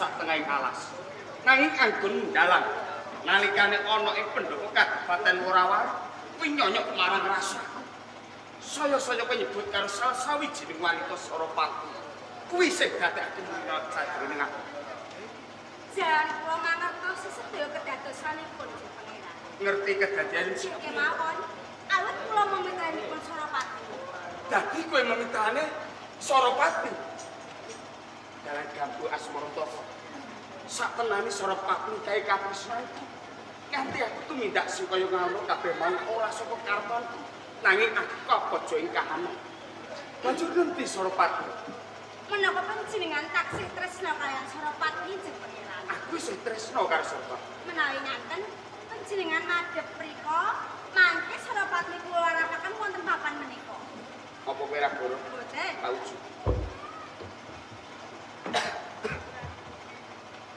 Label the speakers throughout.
Speaker 1: sak tengahing alas. Nanging anggon ndalang nalikane ana ing pendopo Kabupaten Worawari kuwi nyonyok marang rasaku. Saya-saya kowe nyebut karo salah sawijining wanita Suropati. Kuwi sing dadekake mira sajroning aku.
Speaker 2: Jan kula mangertosi sedaya kedadosanipun Pangeran.
Speaker 1: Ngerti kedadian
Speaker 2: kemawon. Awit kula memitranipun Suropati.
Speaker 1: Dadi kowe memitrane Suropati. Dalan gambu Asmarantaka. Sak tenane Suropati kae katresnan iki. Nganti aku tumindak sing kaya ngono kabeh mau ora saka kartonku. Nanging aku kabaja ing kahanan. Banjur ngendi Suropati?
Speaker 2: Menapa panjenengan taksih tresna kaliyan Suropati Jeng Pangeran?
Speaker 1: Aku isih tresna karo Suropati.
Speaker 2: Menawi ngaten, panjenengan madhep mriko, mangke Suropati kula larapaken wonten papan menika.
Speaker 1: Apa kowe ora goro?
Speaker 2: Mboten.
Speaker 1: Pauju.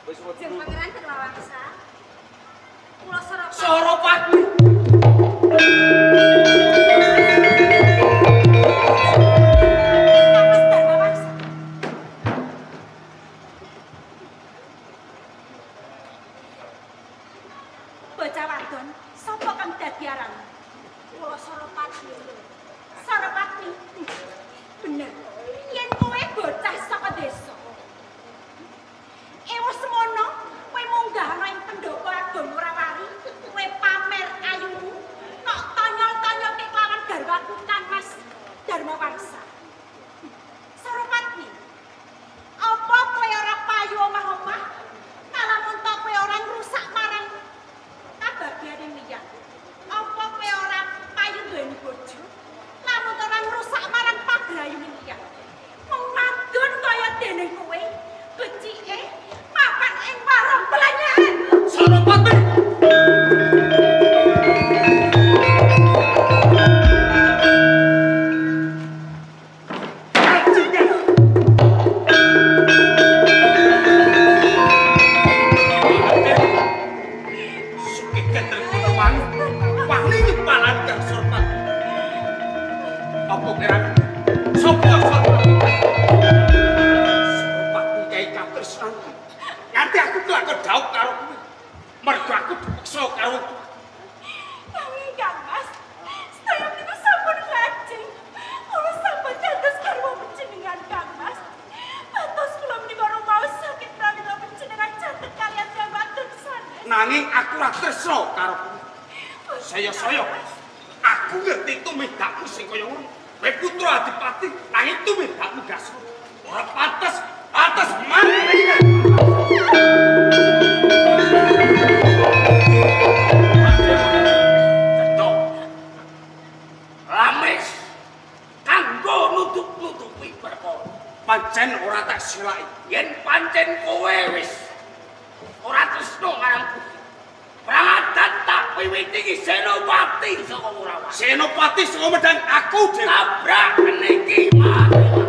Speaker 1: Wis wedi.
Speaker 2: Jeng Pangeran Darmawangsa. Kula Suropati.
Speaker 1: Suropati.
Speaker 2: Bocah wadon, sapa kang dadi aran? Kula Suropati. Suropati. Bener. Yen kowe bocah saka desa. Ewa semono, kowe munggah ana ing pendopo Agung Worawari, kowe pamer ayumu, tok tonyol-tonyolke kelawan garwaku Kang Mas Darmawangsa. Suropati. Apa kowe ora payu omah-omah? Kalamun to kowe ora ngrusak marang kabagyane liyan. Apa kowe ora payu duweni bojo? Lamun ora ngrusak marang pagrayune liyan. Wong wadon kaya dene kowe becike mapan ing warung belanjaan.
Speaker 1: Suropati. Nganti aku kelakon dhaup karo kowe. Mergo aku dipeksa karo kowe.
Speaker 2: Nanging Kang Mas, sedaya menika sampun lajeng. Kula sampun dados garwa panjenengan Kang Mas. Patos kula menika rumaos sakit prawila panjenengan catet kaliyan tiyang wadon sanes.
Speaker 1: Nanging aku ora tresna karo kowe. Saya-saya aku ngerti tumindakmu sing kaya ngono. Kowe putra adipati, nanging tumindakmu gasro. Ora pantes, pantes mati.
Speaker 3: Cetha. Lamis kanggo nutup-nutupi perkara.
Speaker 1: Pancen ora tak silaki.
Speaker 3: Yen pancen kowe wis ora tresna marang putri. Perang adat tak wiwiti iki Senopati saka Worawari.
Speaker 1: Senopati saka Medang aku dhewe.
Speaker 3: Tabrak niki Mahadewa.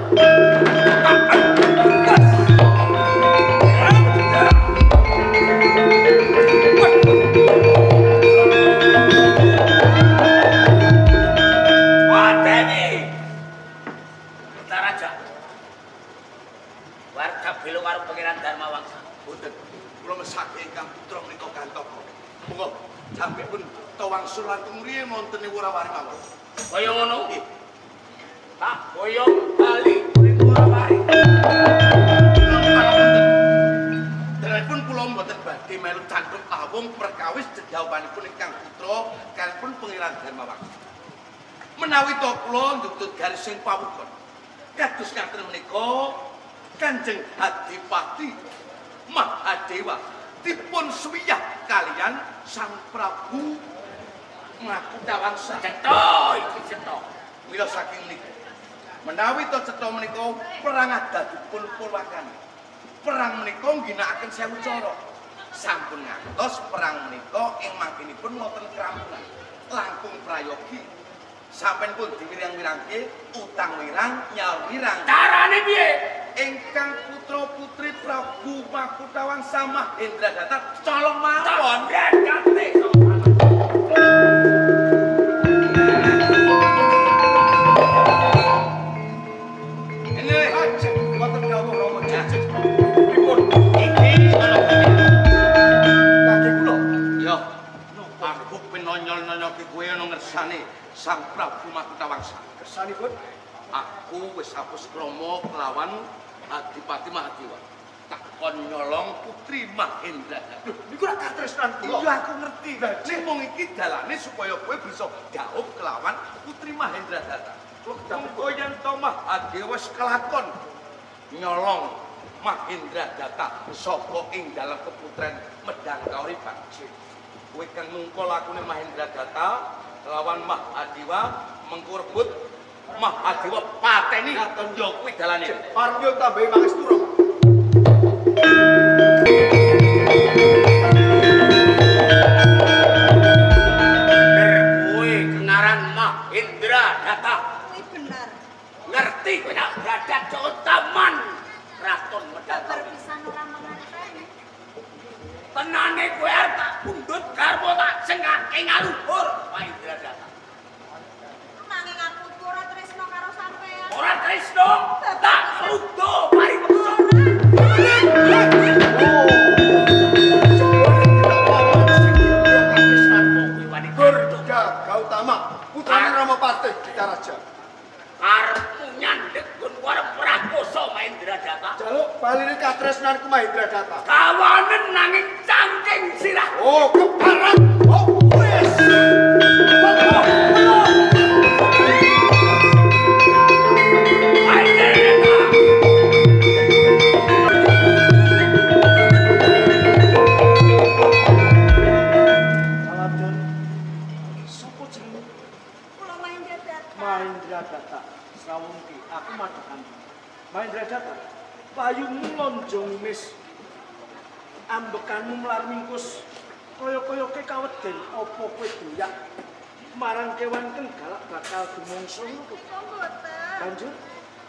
Speaker 3: Dewi. Raja. Warga belo karo Pangeran Darmawangsa.
Speaker 4: Boten. Kula mesake ingkang putra menika Gantaka. Monggo sampun tawangsul langkung mriye wonten ing Worawari mawon.
Speaker 3: Kaya ngono? Tak boyong bali ning Worawari.
Speaker 4: Dalanipun kula mboten badhe melu candhuk lawung perkawis dedhawuhanipun ingkang putra kalipun Pangeran Darmawangsa. Menawi to kula ndutut garis sing pawukon. Kados ngaten menika Kanjeng Adipati Mahadewa dipun suwiyah kaliyan Sang Prabu Makutawangsa.
Speaker 3: Cetha iki cetha.
Speaker 4: Mila saking menika menawi to cetha menika perang adat dipun purwakani. Perang menika ngginakaken sewu cara. Sampun ngantos perang menika ing mangkenipun wonten kerampungan. Langkung prayogi. Sampeyan pun diwirang-wirangke utang wirang nyaur wirang.
Speaker 3: Carane piye?
Speaker 4: Ingkang putra putri Prabu Makutawangsa Mahendradata colong mawon.
Speaker 3: Brandate.
Speaker 4: Ini wonten dawuh Rama Jejeg.
Speaker 1: Pripun?
Speaker 3: Iki
Speaker 4: Aku penonyol-nonyolke kowe ana ngersane Sang Prabu Makutawangsa.
Speaker 1: Kersanipun
Speaker 4: aku wis hapus krama kelawan Adipati Mahadewa. Tak kon nyolong Putri Mahendra.
Speaker 1: Lho, niku ora katresnan kula.
Speaker 4: Iya, aku ngerti. Ning mung iki dalane supaya kowe bisa dhaup kelawan Putri Mahendra Data. Mengko yen to Mahadewa wis kelakon nyolong Mahendra Data saka ing dalem keputren Medang Kauripan. Kowe kang mungko lakune Mahendra Data lawan Mahadewa mengko rebut Mahadewa pateni ya kuwi dalane.
Speaker 1: Pareng yo tambahi pangestu.
Speaker 3: Bener kowe kengaran Mahendra Data.
Speaker 2: Kuwi bener.
Speaker 3: Ngerti kowe nak bradat taman Kraton Medang.
Speaker 2: Perpisan ora menganteni.
Speaker 3: Tenane kowe arep tak pundhut garwa tak jengake ngaluhur Mahendra Data.
Speaker 2: Nanging aku iku ora tresno karo sampean.
Speaker 3: Ora tresno, tak rudo paripeksa.
Speaker 1: Gurda Gautama, putrane Rama Patih Gitaraja.
Speaker 3: Karepmu nyandhek nggon arep prakosa Mahendra Data.
Speaker 1: Jaluk baline katresnanku Mahendra Data.
Speaker 3: Kawanen nanging cangking sirah.
Speaker 1: Oh, keparat. Oh, wis.
Speaker 3: Mahendra Data.
Speaker 5: Kawadon sapa jenenge?
Speaker 2: Kula Mahendra Data.
Speaker 5: Mahendra Data. Srawungki, aku madhekan. Mahendra Data, payungmu lonjong mis. Ambekanmu mlar mingkus. Kaya-kayake kaweden apa kowe doyak marang kewan kang galak bakal dumangsa ngono.
Speaker 2: Kula mboten.
Speaker 5: Banjur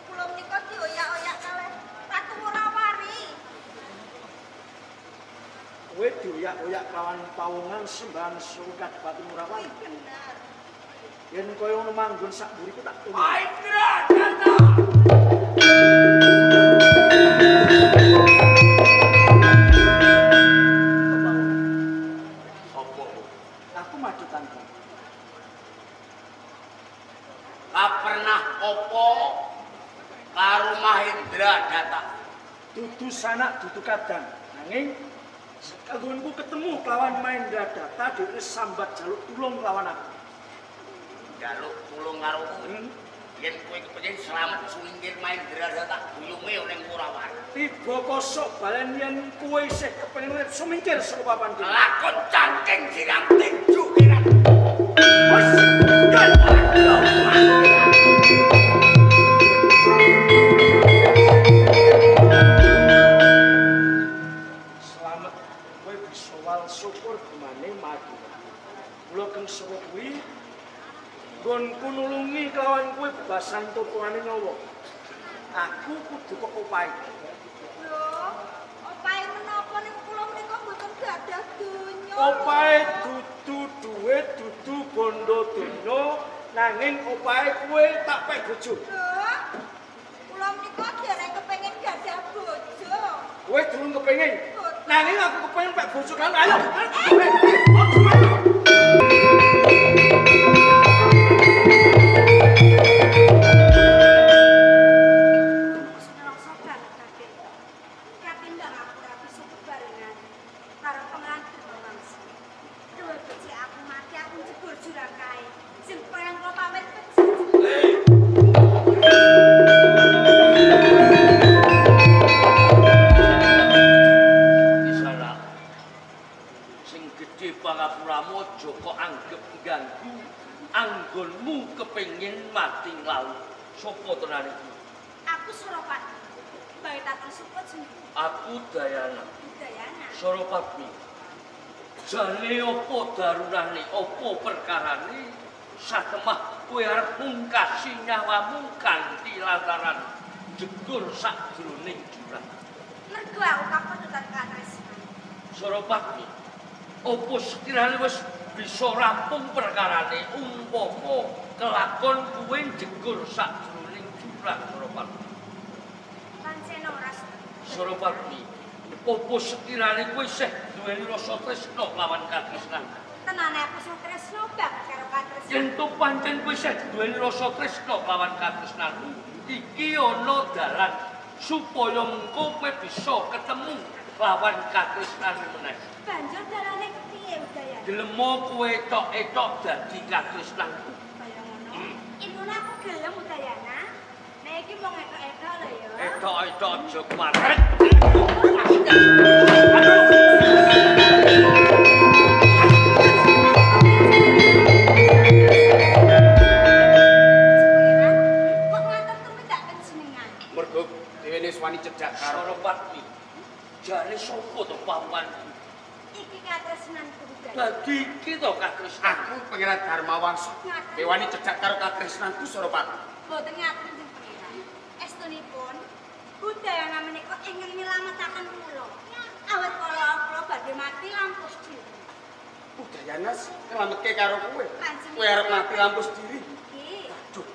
Speaker 2: kula menika dioyak-oyak kalih Ratu Wurawari.
Speaker 5: Kowe dioyak-oyak kawan pawongan sembahan suku Kadipati Wurawari.
Speaker 2: Kuwi bener.
Speaker 5: Yen kaya ngono manggon sak mburiku tak tunggu.
Speaker 3: Mahendra Data.
Speaker 4: Apa?
Speaker 5: Aku madhekan.
Speaker 3: Ka pernah opo karo Mahendra Data?
Speaker 5: Dudu sanak dudu kadang. Nanging kanggonku ketemu kelawan Mahendra Data dhewe sambat jaluk tulung kelawan aku.
Speaker 3: Jaluk tulung karo kowe. Yen kowe kepengin slamet sumingkir Mahendra Data guyume ning Wurawari.
Speaker 5: Tiba kosok balen yen kowe isih kepengin urip sumingkir saka papan kene.
Speaker 3: Lakon cangking sirang tinju kiran.
Speaker 5: Wes, slamet kowe bisa wal syukur gumane Madura. Kula keng saka kuwi nggonku nulungi kelawan kowe bebasan topongane nyawa. Aku kudu kok opahe.
Speaker 2: Lho, opahe menapa niku kula menika mboten gadah donya.
Speaker 5: Opahe dudu duit, dudu bondo donya, nanging opahe kowe tak pek bojo.
Speaker 2: Lho, kula menika dereng kepengin gadah bojo.
Speaker 5: Kowe durung kepengin. Nanging aku kepengin pek bojo kan. Ayo.
Speaker 3: Anggonmu kepengin mati nglaut. Sopo tenan iki?
Speaker 2: Aku Suropati. Bae takon sapa jenenge?
Speaker 3: Aku Dayana.
Speaker 2: Dayana.
Speaker 3: Suropati. Jane apa darurane, apa perkarane satemah kowe arep mungkasi nyawamu kanthi lantaran jegur sakjroning jurang.
Speaker 2: Mergo aku kapedutan katresnan.
Speaker 3: Suropati. Apa sekirane wis bisa rampung perkarane umpama kelakon kuwe jegur sakjroning jurang Suropati.
Speaker 2: Pancen ora.
Speaker 3: Suropati, opo sekirane kowe isih duweni rasa tresna lawan katresnan?
Speaker 2: Tenane aku sing tresno banget karo katresnan.
Speaker 3: Yen to pancen kowe isih duweni rasa tresno lawan katresnanmu, iki ana dalan supaya mengko kowe bisa ketemu lawan katresnanmu meneh.
Speaker 2: Banjur dalane kepiye Udayana?
Speaker 3: Gelemo kowe etok-etok dadi katresnanku.
Speaker 2: Kaya ngono. Inune aku gelem Udayana. Nek iki mung etok-etok lho ya.
Speaker 3: Etok-etok aja kuwatir.
Speaker 2: Pangeran, kok ngatur tumindak panjenengan?
Speaker 1: Mergo dhewene wis wani cedhak karo
Speaker 3: Soropatmi. Jare sapa to pawanku?
Speaker 2: Iki katresnanku Udayana.
Speaker 3: Dadi iki to katresnan.
Speaker 1: aku Pangeran Darmawangsa.
Speaker 2: Ngaten.
Speaker 1: Kowe wani cedhak karo katresnanku Suropati.
Speaker 2: Boten ngaten Kanjeng Pangeran. Estunipun Udayana menika ingkang nyelametaken kula. Awit kala kula badhe mati lampus diri.
Speaker 1: Udayana nyelametke karo kowe.
Speaker 2: Kanjeng
Speaker 1: Kowe arep mati lampus diri.
Speaker 2: Nggih.
Speaker 1: Aduh.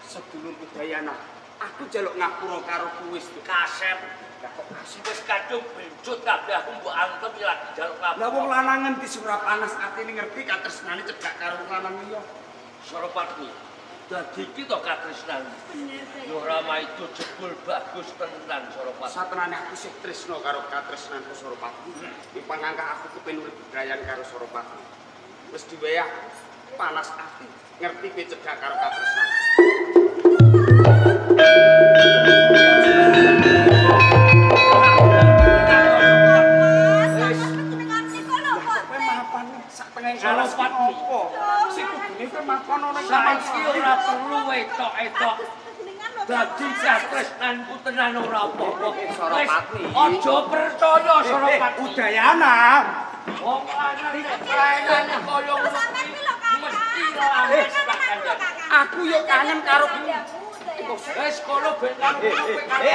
Speaker 1: Sedulur Udayana, aku njaluk ngapura karo kowe
Speaker 3: Kasep.
Speaker 1: Lah kok kasep?
Speaker 3: Wis kadung benjut kabeh aku mbok antem iki lagi njaluk ngapura.
Speaker 1: Lah wong lanang ngendi sing ora panas atine ngerti katresnane cedhak karo wong lanang liya.
Speaker 3: Soropatmi. Dadi iki to katresnan.
Speaker 2: Bener Udayana.
Speaker 3: Yo Rama itu jebul bagus tenan Soropatmi.
Speaker 1: Satenane aku sih tresno karo katresnanku Suropati. Ipangangka aku kepengin urip bebrayan karo Suropati. Wis diwehi aku panas ati ngerti kowe cedhak karo katresnan.
Speaker 2: Mas, mas panjenengan niku lho kok.
Speaker 1: Kowe mapan sak tengah alas
Speaker 3: Suropati.
Speaker 1: apa? Sing kudune kowe mapan ana ing
Speaker 3: Saiki ora perlu etok-etok.
Speaker 2: Panjenengan lho.
Speaker 3: Dadi katresnanku tenan ora apa-apa.
Speaker 1: Soropatmi.
Speaker 3: Wis, aja percaya Soropatmi.
Speaker 1: Udayana.
Speaker 3: Wong lanang nek praenane kaya ngono
Speaker 2: Sampeyan
Speaker 3: kuwi
Speaker 2: kuwi lho Kakang.
Speaker 3: mesti
Speaker 2: Sampeyan
Speaker 3: laris
Speaker 2: kangen
Speaker 3: tak
Speaker 2: aku lho
Speaker 3: kandhani.
Speaker 2: Kakang.
Speaker 1: Aku yo kangen karo kowe.
Speaker 3: Wis kono ben karo kowe karo.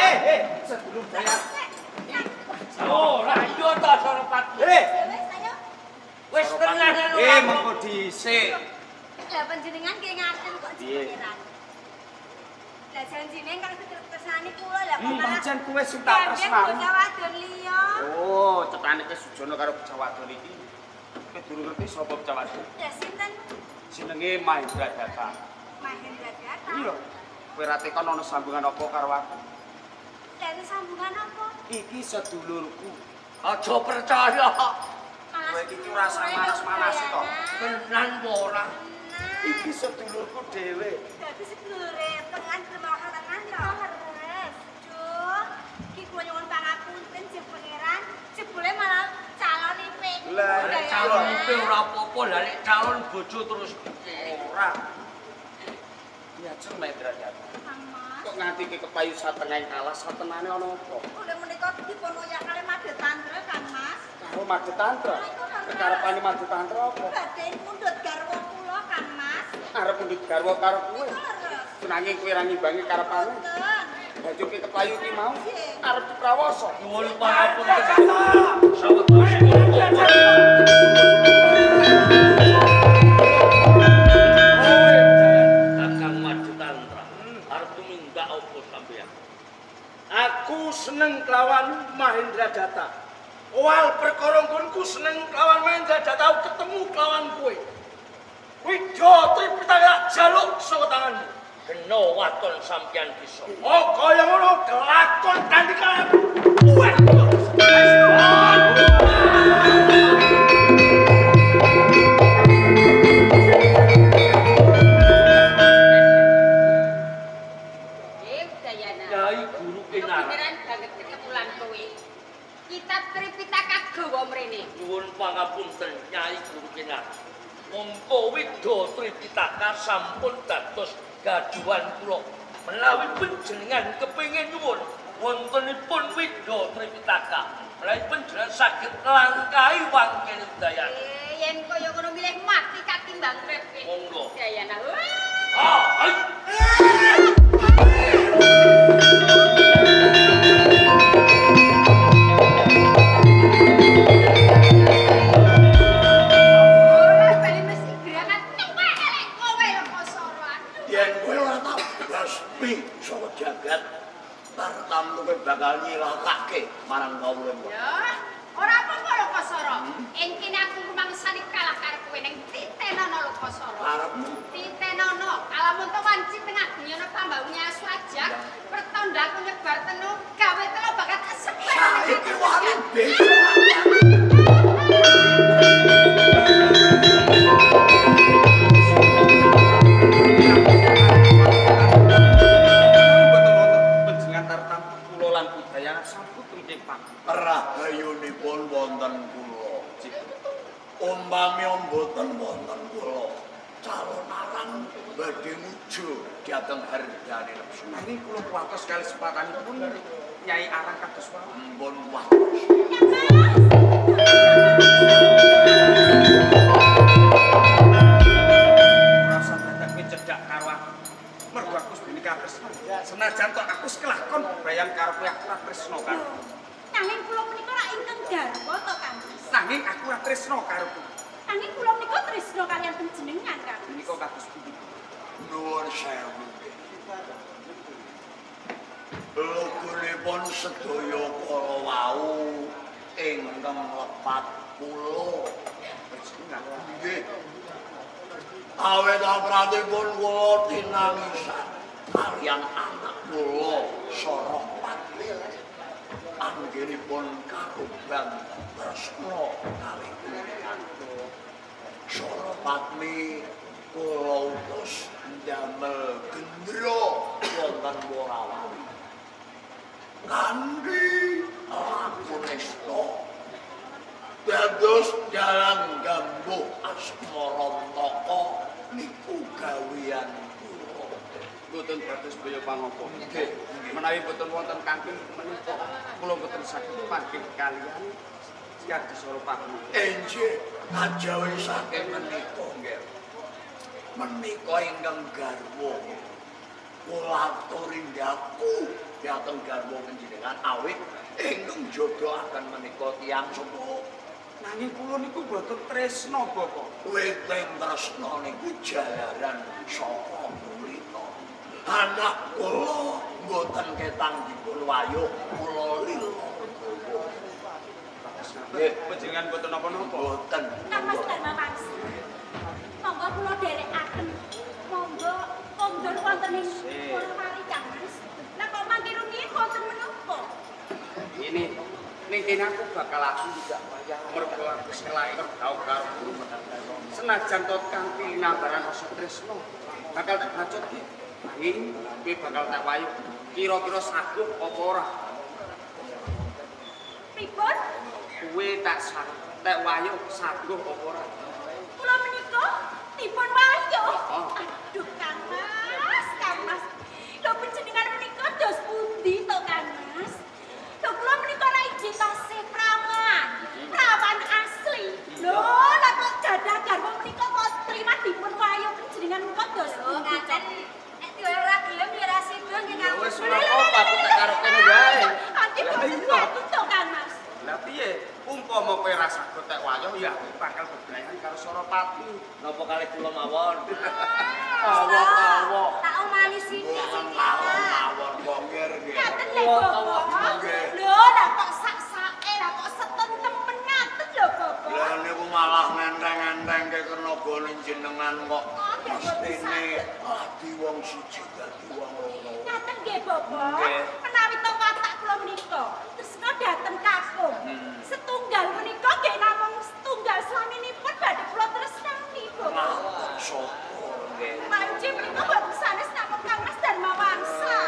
Speaker 1: Sedulur Dayana.
Speaker 3: Oh, lah iya ta Soropatmi.
Speaker 2: Wis ayo.
Speaker 3: Wis tenan ora.
Speaker 1: Mengko dhisik.
Speaker 2: Lah panjenengan nggih ngaten kok
Speaker 1: Piye?
Speaker 2: jenengan. Lah janjine ingkang ditresnani kula lah kok malah
Speaker 1: Pancen kowe sing tak
Speaker 2: gandeng
Speaker 1: tresnani.
Speaker 2: bocah wadon liya.
Speaker 1: Oh, cetane kowe sujono karo bocah wadon iki. Kowe durung ngerti sapa bocah wadon.
Speaker 2: Lah sinten?
Speaker 1: Jenenge Mahendra Data.
Speaker 2: Mahendra Data.
Speaker 1: Iya. Kowe ra tekon ana sambungan apa karo aku?
Speaker 2: Lah ini sambungan apa?
Speaker 1: Iki sedulurku.
Speaker 3: Aja percaya.
Speaker 2: Malah
Speaker 1: Kowe iki ora usah manas-manas to.
Speaker 3: Tenan apa ora?
Speaker 1: Iki sedulurku dhewe.
Speaker 2: Dadi sedulure tenan malah tenan ya. Leres. Duh, iki kula nyuwun pangapunten jeng pangeran, jebule malah calonipe.
Speaker 1: Lah,
Speaker 3: Nek calon ipe ora apa-apa, lah nek calon bojo terus piye?
Speaker 1: Ora. Diajeng Mahendra Data.
Speaker 2: Kang Mas.
Speaker 1: Kok nganti ki kepayu satengahing alas satenane ana apa?
Speaker 2: Kula menika dipun oyak kalih Madetantra Kang Mas.
Speaker 1: Karo Madetantra. Kekarepane Madetantra apa?
Speaker 2: Badhe mundhut garwa kula Kang Mas.
Speaker 1: Arep mundhut garwa karo kowe.
Speaker 2: Leres.
Speaker 1: Nanging kowe ora ngimbangi karepane.
Speaker 2: Boten.
Speaker 1: Banjur ki kepayu ki mau arep diprawasa.
Speaker 3: Nyuwun pangapunten. Sawetawis kula. Kakang Madetantra, arep tumindak apa sampeyan?
Speaker 5: Aku seneng kelawan Mahendra Data. Owal perkara nggonku seneng kelawan Mahendra Data aku ketemu kelawan kowe. Widya Tripitaka jaluk saka tanganmu.
Speaker 3: Kena waton sampeyan bisa.
Speaker 5: Oh kaya ngono kelakon tandingan.
Speaker 6: Eh, Udayana.
Speaker 3: Kyai Guru Kinara.
Speaker 6: Kebenaran banget ketemulan kowe. Kitab Tripitaka gawa mrene.
Speaker 3: Nyuwun pangapunten Nyai Guru Kinara. Mongko Widya Tripitaka sampun dados gaduhan kula. Menawi panjenengan kepengin nyuwun wontenipun Widya Tripitaka, menawi panjenengan saged nglangkahi wangkene Udayana.
Speaker 6: Eh, yen kaya ngono milih mati katimbang urip.
Speaker 3: Monggo.
Speaker 6: Udayana. Wah.
Speaker 3: Ah, ai.
Speaker 6: Ora bali mesti gerakan tuwek elek kowe lho Kosoro. Aduh.
Speaker 7: Yen kowe ora tau resmi saka jagat, tartamtu kowe bakal nyilakake marang kawula.
Speaker 6: Ya, Ora apa-apa lho Kosoro. Ing kene aku rumangsani kalah karo kowe ning titenono lho Kosoro.
Speaker 7: Karepmu
Speaker 6: Titenono, kalamun to wanci tengah bengi ana pambaunya asu ajak, pertondaku nyebar tenu, gawe telo bakat kesebar.
Speaker 7: Saiki wani besok.
Speaker 1: Mboten wonten panjenengan tartamtu kula lan budaya sampun tumrap Pak.
Speaker 7: Rahayunipun wonten kula. Umpami mboten wonten kula, calon arang badhe muju dhateng hardane nepsu.
Speaker 1: Nanging kula kuwatos kali sepatanipun Nyai Arang kados wau.
Speaker 7: Mpun kuwatos.
Speaker 1: Rasa dadak kowe cedhak karo aku. Mergo aku wis bini katresna. Senajan tok aku wis kelakon bebrayan karo kowe aku ora tresna karo.
Speaker 2: Nanging kula menika ora ingkang garwa to Kang Mas.
Speaker 1: Nanging aku ora tresna karo kowe.
Speaker 2: Nanging kula menika tresna kaliyan panjenengan Kang Mas.
Speaker 1: Menika kados pundi?
Speaker 7: Nuwun sewu. Logonipun sedaya kala wau ingkang lepat kula. Nggih. Awit apratipun kula tinangisan kaliyan anak kula Sarapati. Anggenipun karuban tresna kalih kula. Sarapati kula utus ndamel gendra wonten Worawari. Kanthi laku nista dados dalang gambuh Asmarantaka niku gawean kula.
Speaker 1: Mboten dados baya pangapa. Nggih. Menawi mboten wonten kanthi menika kula mboten saged panggih kaliyan Kyai Sarapati.
Speaker 7: Enjih kajawi saking menika nggih. Menika ingkang garwa kula aturi ndaku dhateng garwa panjenengan awit ingkang jodohaken menika tiyang sepuh.
Speaker 1: Nanging kula niku mboten tresna, Bapak.
Speaker 7: Witing tresna niku jalaran saka kulita. Anak kula mboten ketang dipun wayuh kula lila.
Speaker 1: Nggih, panjenengan mboten napa-napa.
Speaker 7: Mboten.
Speaker 2: Kang Mas Darmawangsa. Monggo kula dherekaken. Monggo kondur wonten ing Worawari Kang Mas. Lah kok mangke rumiyin wonten menapa?
Speaker 1: Ini ning kene aku bakal aku mergo aku wis kelaikan tau karo guru. Senajan to kanthi linambaran rasa tresna bakal tak bacot ki. Nanging kowe bakal tak wayuh. Kira-kira saguh apa ora?
Speaker 2: Pripun?
Speaker 1: Kowe tak tak wayuh saguh apa ora?
Speaker 2: Kula menika dipun wayuh. Aduh Kang Mas, Kang Mas. Lho panjenengan menika dos pundi to Kang Mas? Lho kula menika ra ijin tasih prawan. Prawan asli. Lho lah kok jadah garwa menika kok terima dipun wayuh panjenengan menika dos pundi?
Speaker 6: Ngaten. Nek diwayuh ora gelem ya ora sida nggih Kang
Speaker 1: Mas. Wis ora apa-apa aku tak karo kene wae.
Speaker 2: Ati boten ngoten to Kang Mas.
Speaker 1: Lah piye? Umpama kowe ra saged tek wayuh ya aku bakal bebrayan karo Sarapati.
Speaker 3: Napa kalih kula mawon?
Speaker 1: Tawa-tawa.
Speaker 6: Tak omani sithik-sithik.
Speaker 7: Mawon kok nggih.
Speaker 2: Ngaten lho Bapak. Lho lah kok sak-sake lah kok setentemen ngaten lho Bapak.
Speaker 7: Lah niku malah ngenteng-entengke kenagane jenengan kok. Mestine adi wong siji dadi wong loro.
Speaker 2: Ngaten nggih Bapak. Menawi to watak kula menika tresna dhateng kakung. Setunggal menika nggih namung setunggal slaminipun badhe kula tresnani Bapak.
Speaker 7: Syukur nggih.
Speaker 2: Panci menika boten sanes namung Kang Mas Darmawangsa.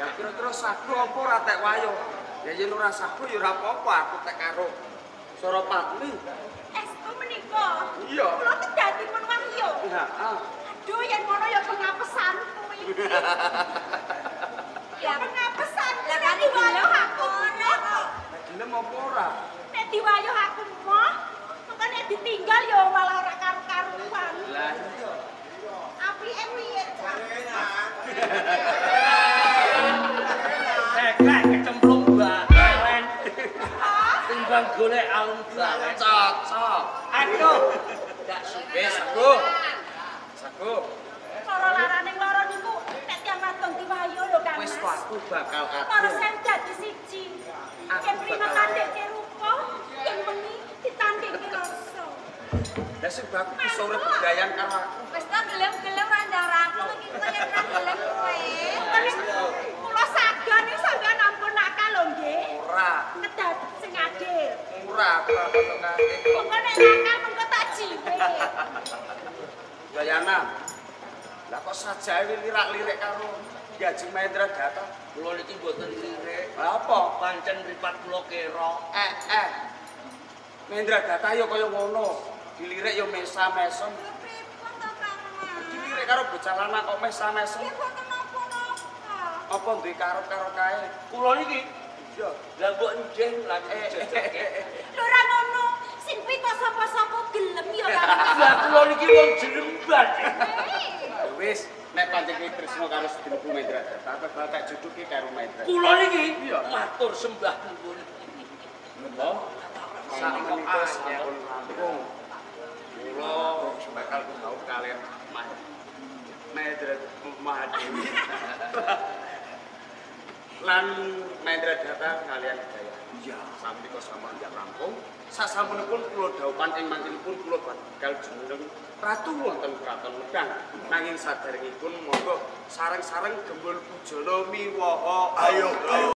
Speaker 1: Lah kira-kira sagu apa ora tek wayuh? Ya yen ora sagu ya ora apa-apa aku tek karo Sarapati.
Speaker 2: Estu menika.
Speaker 1: Iya.
Speaker 2: Kula kedah dipun wayuh.
Speaker 1: Heeh.
Speaker 2: Aduh yen ngono ya pengapesanku iki. Ya pengapesanku nek diwayuh aku ora kok.
Speaker 1: Lah gelem apa ora?
Speaker 2: Nek diwayuh aku moh, mengko nek ditinggal ya malah ora karu-karuan.
Speaker 1: Lah iya.
Speaker 2: Apike piye, Cak?
Speaker 3: Kek kecemplung balen. Timbang golek alung balen.
Speaker 1: Cocok.
Speaker 3: Aduh.
Speaker 1: Ndak wis saguh. Saguh.
Speaker 2: Loro larane loro niku nek tiyang wadon diwayuh lho Kang Mas.
Speaker 1: Wis aku bakal
Speaker 2: Loro
Speaker 1: adoh.
Speaker 2: sewu dadi siji.
Speaker 1: Aku
Speaker 2: Yen prima
Speaker 1: bakal
Speaker 2: kandhek rupa,
Speaker 1: aku bisa urip bedayan karo aku.
Speaker 2: Wis ta gelem-gelem randang rangkul iki kok yen ra gelem kowe. Kula sagan iki sampean ampun nakal lho nggih.
Speaker 1: Ora.
Speaker 2: Kedah sing adil.
Speaker 1: Ora aku ora perlu.
Speaker 2: Mengko nek nakal mengko tak jiwe.
Speaker 1: Dayana. Lah kok sajae lirak-lirik karo Ki Ajeng Mahendra Data?
Speaker 3: Kula niki mboten lirik.
Speaker 1: Lah apa?
Speaker 3: Pancen mripat kula kera.
Speaker 1: Mahendra Data ya kaya ngono. Dilirik ya mesa-mesem.
Speaker 2: Lho pripun to Kang Mas?
Speaker 1: Dilirik karo bocah lanang kok mesa-mesem.
Speaker 2: Ya mboten napa-napa.
Speaker 1: Apa duwe karep karo kae?
Speaker 3: Kula niki
Speaker 1: Iya.
Speaker 3: lah mbok njeh lan jejeke.
Speaker 2: Lho ora ngono. Sing kuwi kok sapa-sapa gelem ya Kang Mas.
Speaker 3: Lah kula niki wong jlemban.
Speaker 1: Wis, nek pancen kowe tresno karo sedulurku Mahendra Data, bakal tak jodohke karo Mahendra.
Speaker 3: Kula niki matur sembah nuwun.
Speaker 1: Lho, sak menika sampun rampung. Kula bakal kumau kalian Mahendra Mahadewi. Lan Mahendra Data kalian Hidayah. Iya, sampeyan sampun rampung. Sasampunipun kula dhawuhan ing mangkinipun kula bakal jumeneng ratu wonten Kraton Medang. Nanging saderengipun monggo sareng-sareng gembul pujana miwaha.
Speaker 7: Ayo, ayo.